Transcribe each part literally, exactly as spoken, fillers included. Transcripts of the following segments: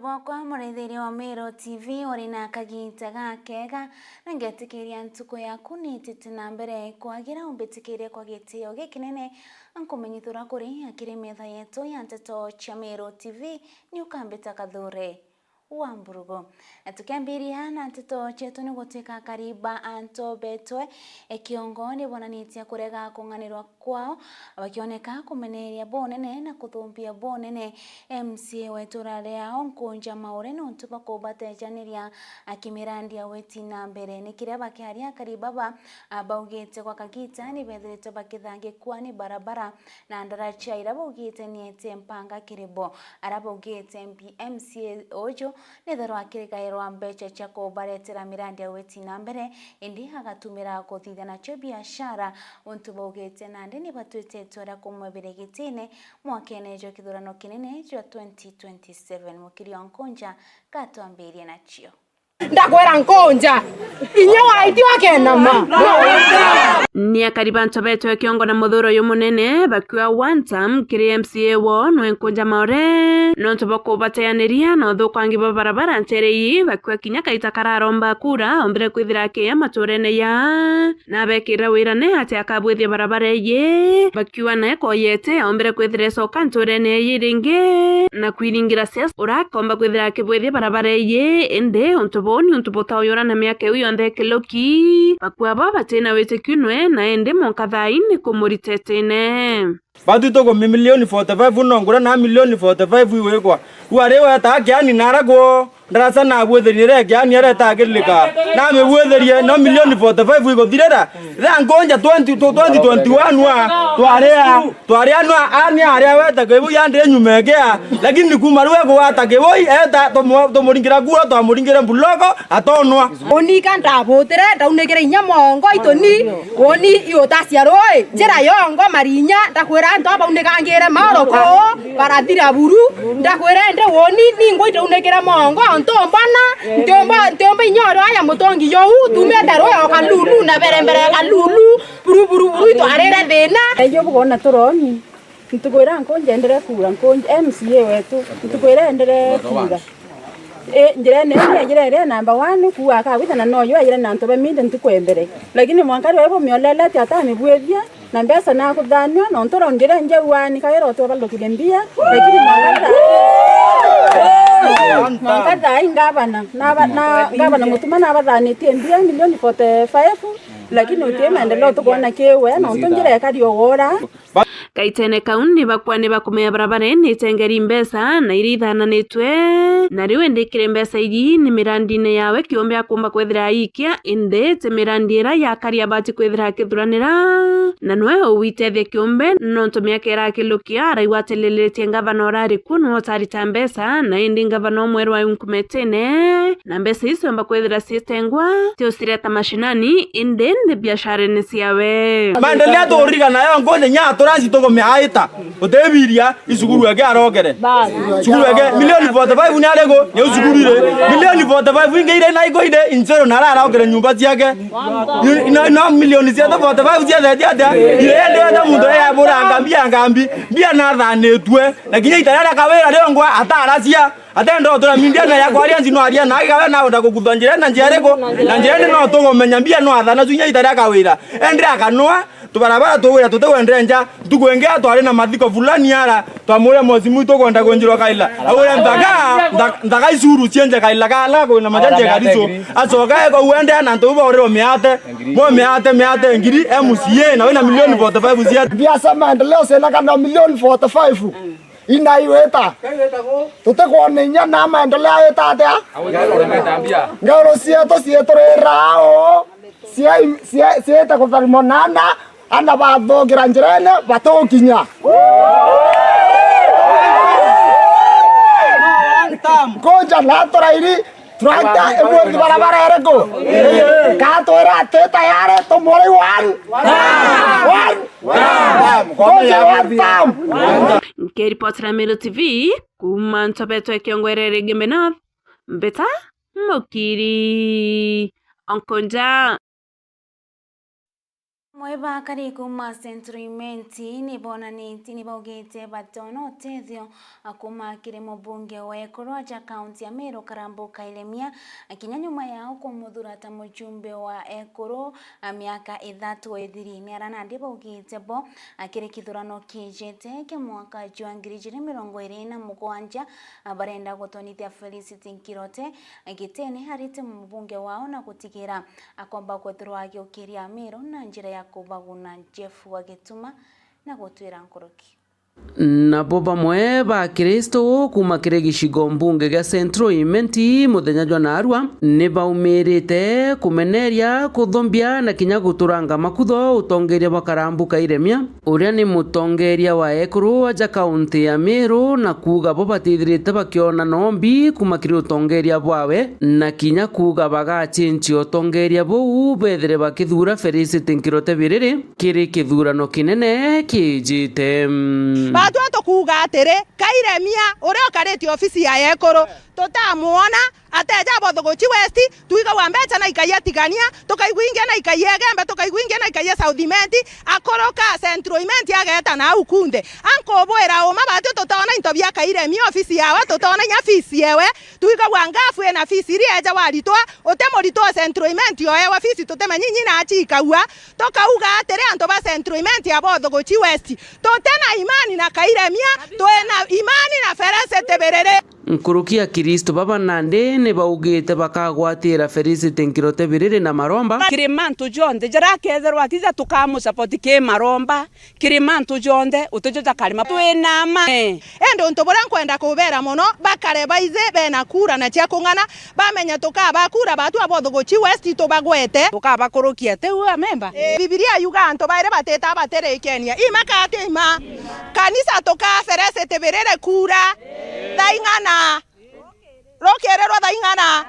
Bwakwa murithiria wa Meru T V, uri na kagiita gakega, na ngetikiria ntuku yaku nitite na mbere kwagira, umbitikirie kwa gitio gikinene, nkumenyithura kuri akiri metha yetu ya nteto cia Meru T V, ni ukambita Kathure wa Mburugu. Na tukiambiria na nteto cietu, ni gutwika akari ba antu betwe e Kiongo ni bonanitie kurega kung'anirwa kwao, bakioneka kumeneria bunene na kuthumbia bunene M C A wa itura riao Nkunja Maure nontu bwa kubatejaniria akimirandi ya witi na mbere. Ni kiria bakiaria akari baba, a, baugite gwa kagita ni bethiritwe bakithangikua ni barabara na ndaraca iria baugite ni ete mpanga kiri bo. Aria baugite M P, M C A uju nitharwa akirigairwa mbeca cia kubaretera mirandi ya witi na mbere, indi agatumira kuthithia nacio biashara, untu baugite nandi ni batwite itua ria kumwebire gitine mwakene jwa kithurano kinene jwa twenty twenty-seven. Mukiri wa Nkunja, gatwambirie nacio. Ndakwira Nkunja, inya waiti wakenama. Ni akari ba nto betwe Kiongo na muthuro uyu munene, bakiuga one term kiri M C A woo nwe Nkunja Maore, nontu bwa kubateaniria na uthukangi bwa barabara ntere ii, bakiuga kinya kaita kararomba kura ombire kwithira akiya maturene ya na abekira wira ne ati akabwithia barabara iji, bakiuga nae koyete ombire kwithira ecoka nturene iji ringi na kwiringira siasa ura akomba kwithira akibwithia barabara iji, indi untu buu ni untu butauyura na miaka iu yonthe ikiluki. Bakiuga bo batina witikio nwe, na indi mwanka thaa ii ni kumuritetene. Batu tuku mi-, milioni forty-five no ngure na milioni forty-five igwikwa. Ua ri weta kiani nara ku ndaraca nabwithirie re kiani areta akilika. Namibwitherie no milioni forty-five iguthirira. Ra Nkunja twenty, tw-, twenty twenty-one wa twaria, twaria nwa ani aria weta kibui andi nyuma ekea. Lakini kuma riu egwata kibui eta tumu-, tumuringira kura twamuringire mbuloko atonwa. Unika ndabutire, ndaunikire inya mongo ituni, uni iutacia rui, njira yongo marinya, ndakwira antu aba baunikangire maoro kuu, barathira buru, ndakwira indi uni ningwa itaunikire mongo, ntumbona, ntiumba, ntiumba inya uri aya mutongi jou, tumite rui o kalulu, na mbere mbere ya kalulu, buru, buru, buru, itwarire thina. Ejo bugona turoni. Ntuku iria Nkunja endere kuura, Nkunja, M C A wetu, ntuku iria endere kuura. I, njirene ii ni ajire iria number one, kuuga akagwita na noyo ajire na antu baminde ntuku ya mbere. Lakini mwanka riu bumiolelete atamibwithia, na mbeca nakuthanua, nontu rongire njauani kawira utwe balukire mbia, lakini mwanka thaa, mwanka thaa ii ngavana, na ba-, na ngavana Mutuma nabathanitie mbia milioni forty-five, lakini uti maendeleo tukwona kiwe, nontu njira ikari o wora. Gaitene kau ni bakwa ni bakumenya barabara ii ni itengeri mbeca na iria ithananitwe, na riu indi kiri mbeca iji ni mirandine yawe kiumbe akumba kwithira aikia, indi ti mirandi iria yakari abati kwithira akithuranira, na nwe uwitethia kiumbe nontu miaka irakilukia araigwatililitie ngavana urari ku nwe utarita mbeca, na indi ngavana umweru wa unkumetene. Na mbeca icio ciomba kwithira ciitengwa, ti ucireta mashinani, indi ni biasharene ciawe. Maendeleo turirikana yo Nkunja nya turanci tugume aita. Utibiria, icukuru eke arokere. Cukuru eke, milioni forty-five ni ariku, ni cukuru ire. Milioni forty-five ingi ire na iko ire, inzero na ararokere nyumba ciake. Ni, na, na milioni cia forty-five cia theti atia? Ire ndi wenda muntu ya buranga mbia ngambi, mbia nathanitue. Na kinya itara ria kawira riongwa ataracia. Atenda utura mindia na yakwa aria nzi no aria na igawe na unda kugutha njira na njira iriku? Na njira indi no tugumenya mbia no athana cunya itaria kawira. Ende akanwa, tubarabara tuwira tutiwendere nja. Ntuku ingi twari na mathiko fulani ara, twamuria mosimu tukwenda kunjirwa kaila. Aure nthaga, ntha-, nthaga icuru cienje kaila kala kwina majanje kariso. Acoka eko uende na ntu bauriro miate. Mo miate, miate ngiri M C A na wina milioni forty-five cia. Biasa maendeleo sena kana milioni forty-five. Inaiwita. Tutikwona inya na maendeleo aita atia? Ngero cietu cieturira o, cia, cia, ciite kutharimwa nana, ana bathugira njirene batukinya. Nkunja na turairi, tractor imwe ni barabara iriku? Katwira ati tayari tumuri one. One. Nkunja one time. Nkiripotera Meru T V, kuuma Ntobetwe Kiongwerere Gembe North, Mbeta Mukiri. Onkonja. Amwe ba akari kuuma Central Imenti ni bonanitie, ni baugite batoona utethio kuuma kiri mubunge wa Ekuru aja kaunti ya Meru Karambu Kailemia, kinya nyuma yao kumuthura ta mujumbe wa Ekuru, a, miaka ithatu ithiri. Ni aria nandi baugite bo, a, kiri kithurano kiijite kia mwaka jwa ngiri ijiri mirongo iri na mugwanja, a, barenda gutonyithia Felicity Nkirote, a, gitine arite mubunge wao na gutigira akomba kwithirwa agiukiria Amiru na njira ya kubaguna. Jeff wa Gituma na gutwira nkuruki. Nabo bamwe ba Akristu kuuma kiri gicigo mbunge gia Central Imenti muthenya jwa naarua ni baumirite kumeneria, kuthumbia na kinya guturanga makutho utongeria bwa Karambu Kairemia, uria ni mutongeria wa Ekuru aja kaunti ya Meru, na kuuga bo batithirite bakiona nombi kuuma kiri utongeria bwawe, na kinya kuuga bagachinchia utongeria buu bethire bakithuura Felicity Nkirote Biriri kiri kithurano kinene kiijite. Batwi tukuuga atiri, Kairemia uria ukaritie ofisi ya Ekuru, tutamwona, ateja Bothuguchi West, twigagua mbecha na ikaia Tigania, tukaigua ingi na ikaia Igembe, tukaigua ingi na ikaia South Imenti, akuruka Central Imenti ageeta na au kunthe. Ankubwira uma, batwi tutoona into bia Kairemia ofisi yawe, tutoona inya fees yewe, twigagua ngafu ina fees iria eja waritwa, uti muritwa o Central Imenti oewa fees, tutimenyi inyi na achi ikaua, tukauga atiri, antu ba Central Imenti a Bothuguchi West, tuti na imani na Kairemia, twina imani na Felicity Biriri. Nkuruki Akristu baba nandi ni baugite bakagwatira Felicity Nkirote Biriri na maromba. Kiri mantu jonthe jaria akethirwa akija, tukamusupport ki maromba. Kiri mantu jonthe, utijo jakarima. Twina ma. Eh. Indi untu buria nkwenda kubera mono, bakare baithi bena kura na cia kung'ana, bamenye tukabakura batwi a Bothuguchi West tubagwete. Tukabakurukia tiu amemba. Ii, Bibilia yuga antu bairi batita batirikenia. Ima ka ti ima? Kanisa tuka Felicity Biriri kura thaa ing'ana? Rukirirwa thaa ing'ana?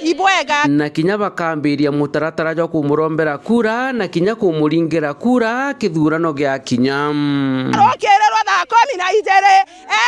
Ibwega. Na kinya bakambiria mutaratara jwa kumurombera kura na kinya kumuringira kura kithurano giakinya. Rukirirwa thaa kumi na ijiri,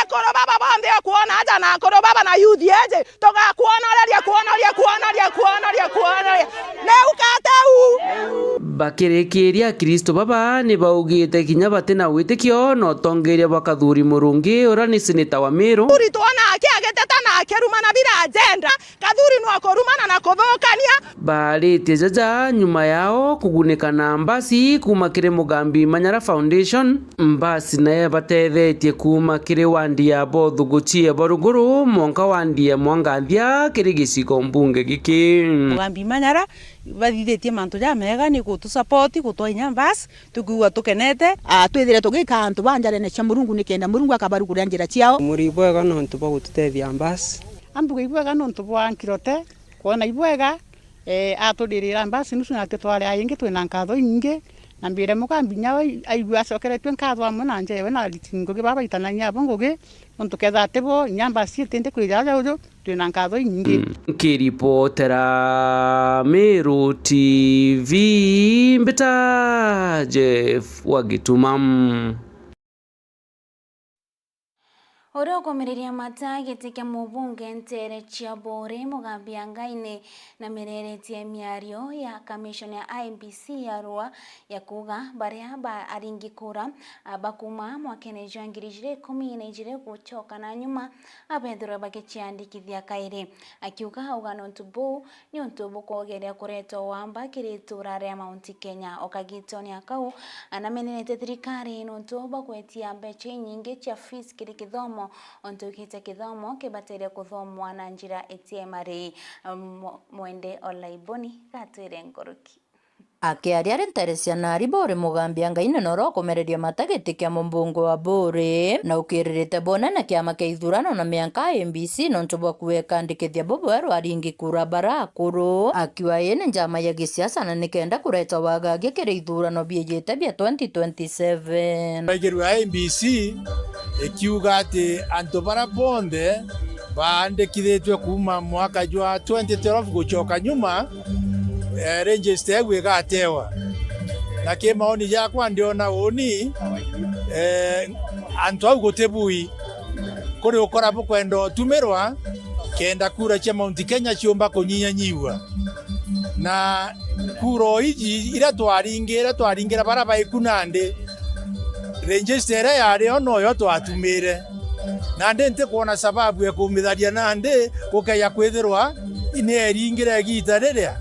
ekuru baba bonthe ukwona aja na akuru baba na youth eji, tugakuonoreria, kuonoria, kuonoria, kuonoria, kuonoria. Neu kateu. Bakirikiria, Akristu baba ni baugite kinya bati na witikio na utongeria bwa Kathuri Murungi, uria ni seneta wa Meru. Kathuri twona aki agiteta na akirumana bira agenda, Kathuri no kurumana na kuthukania. Baaritie jaja nyuma yao kugunika na mbasi kuuma kiri Mugambi Manyara Foundation. Mbasi nayo ibateethetie kuuma kiri wandi ya Bothuguchi ya Baruguru mwanka wandi ya Mwanganthia kiri gicigo mbunge giki. Mugambi Manyara bathithitie mantu jamega ni gutu support, gutwa inya mbasi, tukiigua tukenete. Ah, twithire tugika antu ba njarene cia Murungu nikenda Murungu akabaruguria njira ciao. Muri bwega nontu bwa gututethia mbasi. Ambuga ibwega nontu bwa Nkirote, kwona ibwega. Eh, aturirira mbasi nusu, natwe twari aingi twina nkatho inyingi, na mbire Mugambi nyawe aigua acokeretue nkatho amwe na njewe na ariti ngugi baba baitanagia abo ngugi, nontu ketha ati bo, inya mbasi itindi kwija aja uju, twina nkatho inyingi. Mm. Nkiripotera Meru T V, mbita Jeff wa Gituma. Uria ukumiriria mata giti kia mubunge nteere cia Buuri, Mugambi Angai ni namireretie miario ya commission ya I E B C ya Arua ya kuuga baria ba aringi kura, a, bakuuma mwakene jwa ngiri ijiri ikumi na ijiri gucoka na nyuma, a, bethirwe bagiciandikithia kairi. Akiuga auga nontu buu, ni untu bukogeria kureta wamba kiri itura ria Mount Kenya. O kagitone kau, anamenerete thirikari nontu bwa kwetia mbecha inyingi cia fees kiri kithomo, ontu augite kithomo kibateire kuthomwa na njira itie marii. Mw-, Mwende Olaiboni gatwire nkuruki. Akiaria ari nteere cia Nari Buuri, Mugambi Angai ni noro ukumereria mata giti kia mubunge wa Buuri, na ukiririte bone na kiama kia ithurano na mianka I E B C nontu bwa kuekandikithia bubwerwa aringi kura bara akuru, akiuga ii ni njama ya gisiasa na nikenda kureta wagagia kiri ithurano biijite bia twenty twenty-seven. Raigirwe I E B C ikiuga ati antu bara bonthe baandikithitue kuuma mwaka jwa twenty twelve gucoka nyuma, eh, register iu igatewa. Na ki maoni jakwa ndiona uni, eh, antu au guti bui. Kuri ukora bukwenda utumirwa kenda kura cia Mount Kenya ciumba kunyinyanyiwa. Na kura o iji iria twaringire, twaringira baria baiku nandi, register iria yari o noyo twatumire. Nandi ntikwona sababu ya kumitharia nandi gukeja kwithirwa ni eringire igiita riria.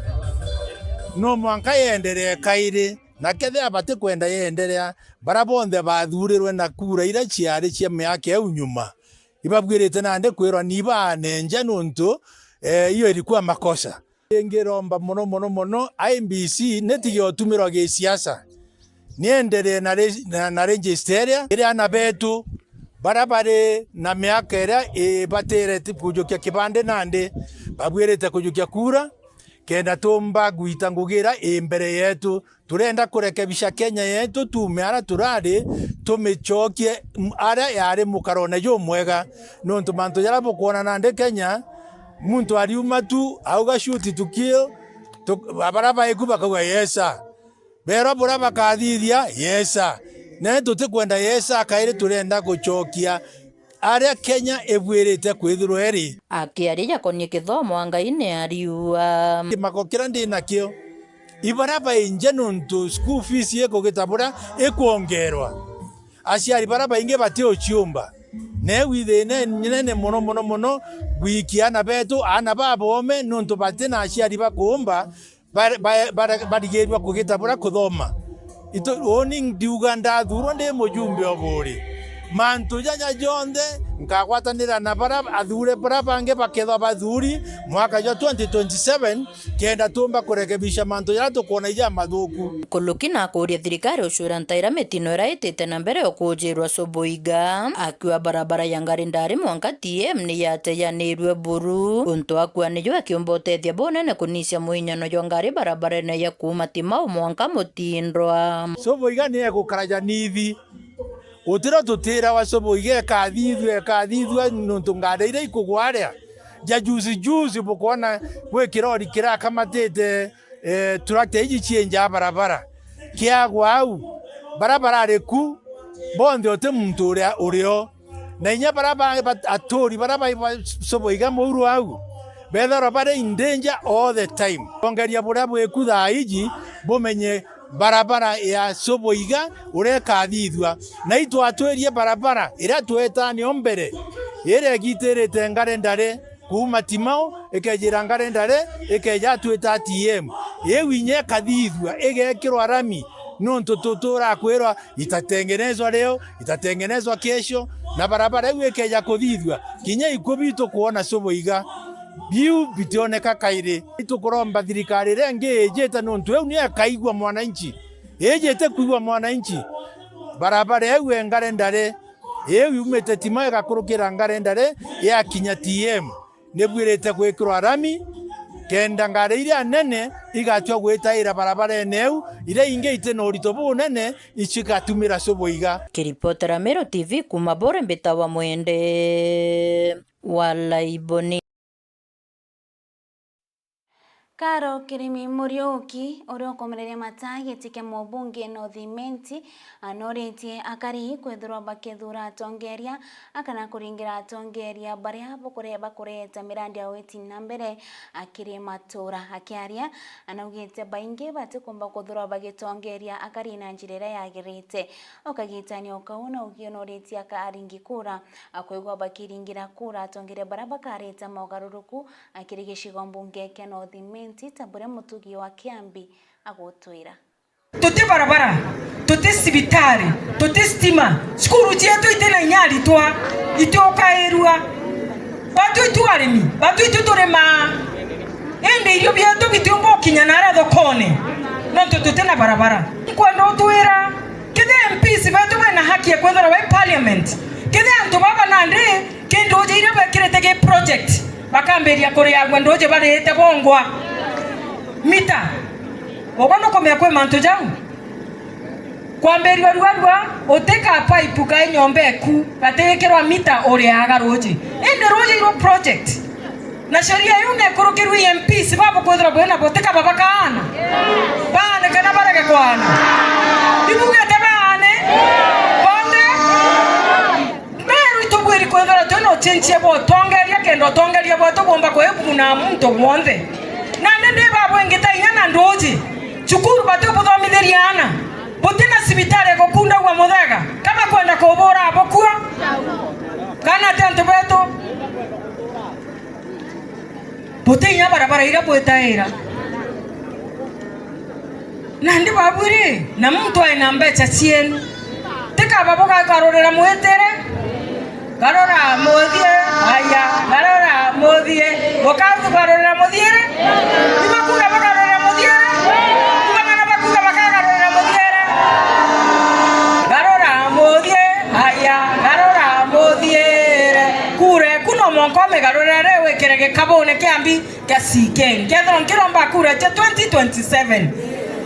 No mwanka yenderee kairi, na kethira batikwenda yenderea, baria bonthe bathurirwe na kura iria ciari cia miaka iu nyuma, ibabwirite nandi kwirwa ni baanenja nontu, eh, hiyo ilikuwa makosa. Ingiromba mono, mono, mono, I E B C nitige utumirwa gisiasa. Nienderee na re-, na, na register iria iri ana betu baria bari na miaka iria ibatire ti-, kujukia kibande nandi babwirite kujukia kura, kenda tumba gwita ngugi iria i mbere yetu. Turenda kurekebisha Kenya yetu, tuume aria turari, tumicokie m-, aria yari mukarone jumwega. Nontu mantu jaria bukwona nandi Kenya, muntu ariuma tu, auga shoot to kill, tu-, baria baiku bakauga, "Yes, sir." Beerwa buria bakathithia, "Yes, sir." Nae tutikwenda yes, sir, kairi turenda gucokia aria Kenya ibwirite kwithirwa iri. Akiaria jakonie kithomo, Angai ni ariua, kimako kiria ndi nakio, ibaria bainje nontu school fees ikugita buria ikwongerwa. Aciari baria baingi batiuciumba. Neu ithina inene mono, mono, mono, gwikia aana betu, aana baboome, nontu bati na aciari bakuumba, ba-, ba-, ba-, barigirua kugita buria kuthoma. Itu-, uuni ndiuga ndathurwa ndi mujumbe o buuri. Mantu jaja jonthe nkagwatanira na baria athure baria bangi bakethwa bathuri mwaka jwa twenty twenty-seven, kenda tumba kurekebisha mantu jaria tukwona ija mathuku. Kuluki na akuuria thirikari ucwira ntaira mitino iria itite na mbere o kuujirwa Soboiga, akiuga barabara ya ngari ndari mwanka T M ni yatejanirue buru. Untu akua nijo akiumba utethia bunene kunisia muinyano jwa ngari barabarene ya kuuma Timau mwanka Mutindwa. Soboiga ni egukara janithi. Gutirio tutirawa Soboiga ekathithua, ekathithua, nontu ngari iria ikugwa aria ja juzi juzi, bukwona gwi kirori kirakamatite, eh, tractor iji cienja barabara. Kiagwa au, baria barari ku, bonthe uti muntu uria urio. Na inya baria ba-, ba-, aturi baria bai ba Soboiga muuru au, bethagirwa bari in danger all the time. Ongeria buria bwiku thaa iji, bumenye barabara ya Soboiga uria ikathithua. Na itwatwirie barabara iria twetani o mbere, iria igitirite ngari ndari kuuma Timau, ikejira ngari ndari, ikeja atwita T M. Iu inya ikathithua, igekirwa rami, nontu tuturakwirwa itatengenezwa leo, itatengenezwa kesho, na barabara iu ikeja kuthithua, kinya ikwo bitu kwona Soboiga, biu bitioneka kairi. Itukuromba thirikari iria ingi ijite, nontu iu niyo ikaigua mwananchi, ijite kuigua mwananchi. Barabara iu e ngari ndari, iu yumite Timau igakurukira ngari ndari, yakinya T M. Nibwirite gwikirwa rami, kenda ngari iria nene igatua gwitaira barabarene iu, iria ingi iti na urito bunene, icigatumira Soboiga. Kiripotera Meru T V kuuma Buuri, mbitawa Mwende wa Laiboni. Karo Kirimi Muriuki, uria ukomereria mata giti kia mubunge North Imenti, anoritie akari kwithirwa bakithuura atongeria, akana kuringira atongeria baria bukure-, bakureta mirandi ya witi na mbere akiri matuura. Akiaria, anaugite baingi batikumba kuthurwa bagitongeria akari na njira iria yagirite. O kagitani o kau, naugi onoritie aka aringi kura akwigua bakiringira kura atongeria baria bakareta mogaruruku akiri gicigo mbunge kia North Imenti, ta buria mutugi wa Kiambi agutwira. Tuti barabara, tuti cibitari, tuti stima, cukuru cietu iti na inya aritwa, itiukairua. Batu itu arimi, batu itu turimaa, indi irio bietu bitiumba ukinya naria thokone, nontu tuti na barabara. Nkwenda utwira, kethira M Ps betu bena haki ya kwithirwa bai parliament, kethira antu baba nandi ki nduuji iria bekirite ki project, bakambiria kuriagua nduuji bariite bongwa mita. Ugwe nukumenya kwi mantu jau? Kwambirua ruarua, utika pipe kai nyomba eku, gatigikirwa mita uriaga ruuji. Indi ruuji irwo project. Na sheria iu nekurukirwe M Ps babu kwithirwa bwina butika babakaana. Baane kana barege kwaana. Ibugite baane. Bonthe. Meru itubwiri kwithirwa twina ucenjia bwa utongeria, kenda utongeria bwetu bwomba kwiguna muntu bwonthe. Nandi ndi babwingita inya na nduuji. Cukuru bati buthomithiria aana. Buti na cibitari gukundagua muthega. Kama kwenda kubura bukua. Kana ati antu betu. Buti inya barabara iria bwitaira. Nandi babwiri, na muntu aina mbecha cienu. Tikaba bugakarurira mwitire. Garura muthie, aya, garura muthie. Bukathi garurira muthiere. Ibakuga bagarurira muthiere. Ibang'ana bakuga bakagarurira muthiere. Garura muthie, aya, garura muthiere. Kura eku no mwanka umigarurire wikire gikabune kia mbi kia C K. Nkethirwa nkiromba kura cia twenty twenty-seven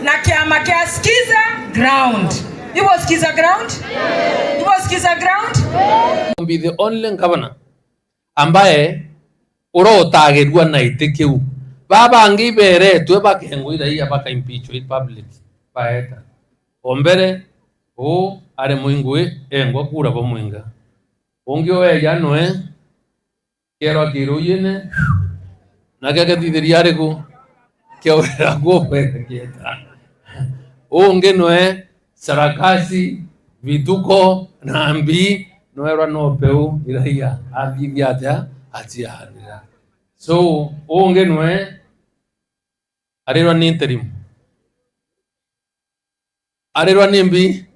na kiama kia Skiza Ground. Ibo Skiza Ground? Ibo Skiza Ground? Be the only governor ambaye urotagirua na iti kiu. Baba bangi iberetwe bakengwa iraia baka impeachwa in public. Baeta. O mbere, uu ari mwingwi engwa kura bamwinga. Ungi weja noe, kierwa kiruyine, na kia githithiria ariku, kiaurira kuo bwega kieta. Ungi noe sarakasi, vituko, na mbi, noerwa no peu iraia, athithia atia, acianira. So, ungi noe arirwa ni interim. Arirwa ni mbi.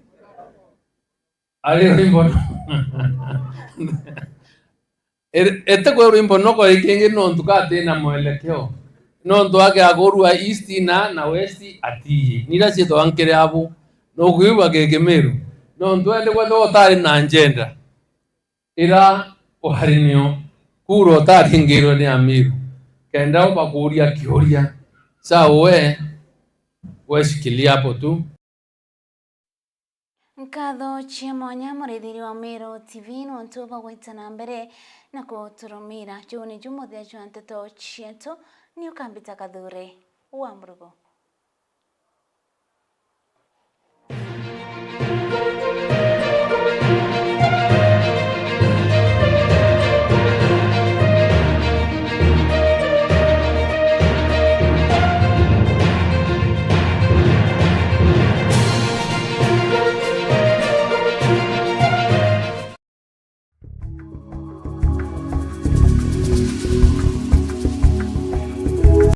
Arirwa ni mbono. Ete kwirwa imbono kwa ikingi nontu katina mwelekeo. Nontu ake akurua east na, na west atiyi. Nira cietwa nkiri abu. Nukwigua kikimiru. Nontu ende kwethwa utari na njenda. Ira wari nio, kura utaringirwe ni Amiru, kenda ubakuria kiuria. Sawa we, we shikilia hapo tu. Nkatho cia mwanya murithiri wa Meru T V nontu bwa gwita na mbere na kuturumira. Juu niju muthia jwa nteto cietu, ni ukambita Kathure wa Murugo.